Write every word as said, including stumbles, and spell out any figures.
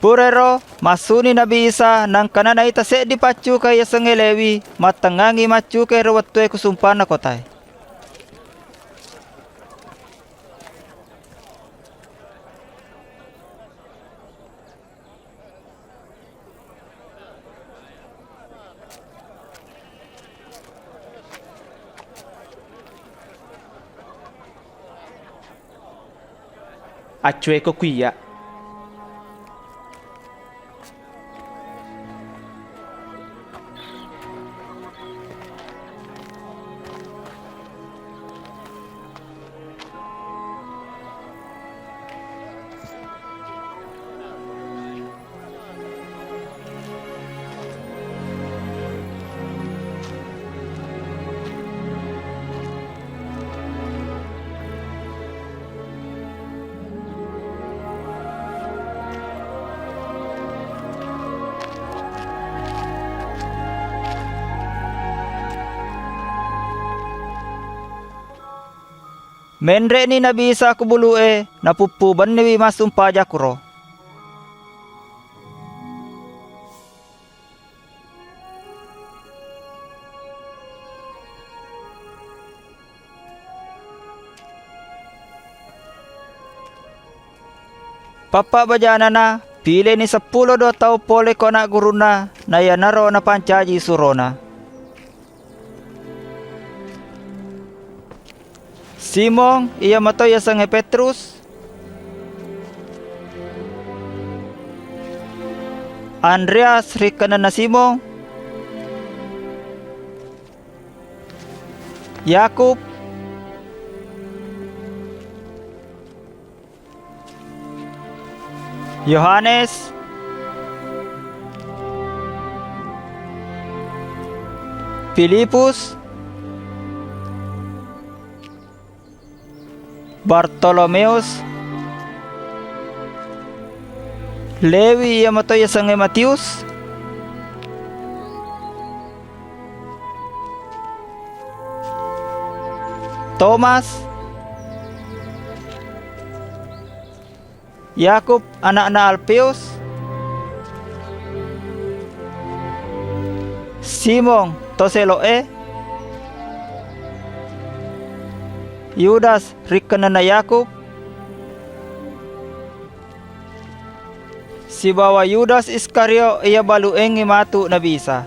Purairo, massuni Nabi Isa, naengkana naita seddi paccuka yasengnge Lewi, mattengngangi maccuka ero wettue ku sumpanna kotae. Accueko ku iyya. Menre'ni Nabi Isa ku bulu'e, napuppu benniwi massumpaja kuro. Pappa bajanana, pileni seppulo dua tau pole ko ana' gurunna, na iyanaro napancaji surona. Simong, iya mato yasengnge Petrus, Andreas, rikkenenna Simong, Yakub, Yohanes, Filipus, Bartolomeus, Lewi iya mato yasengnge Matius, Tomas, Yakub ana'na Alfeus, Simong to selo'e, Yudas rikkenenna Yakub, sibawa Yudas Iskariot iya balu'engngi matu Nabi Isa.